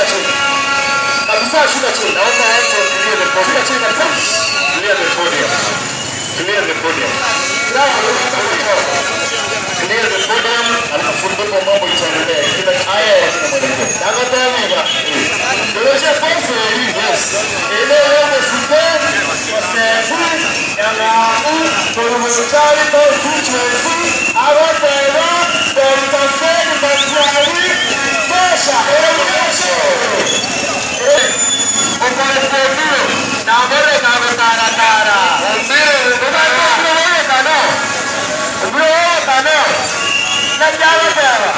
Shuka chini. Kabisa shuka chini. Naomba watu wa clear the Shuka podium. chini kabisa. Clear the podium. Clear the podium. Clear the podium, alafu ndipo mambo itaendelea. Kila kitu Aye. kina mwelekeo. Nagotebiga. Doroshe fonse eri. Yes. Ere yogosike, osefu, nyang'au, korubuchari constituency, agoteba, Dr. Matiang'i, tosha, eroshe. Okorekodiro, nabore nagotaratara. Ombiro Ombiro wogokano. Ombiro wogokano. Nakiagoteba.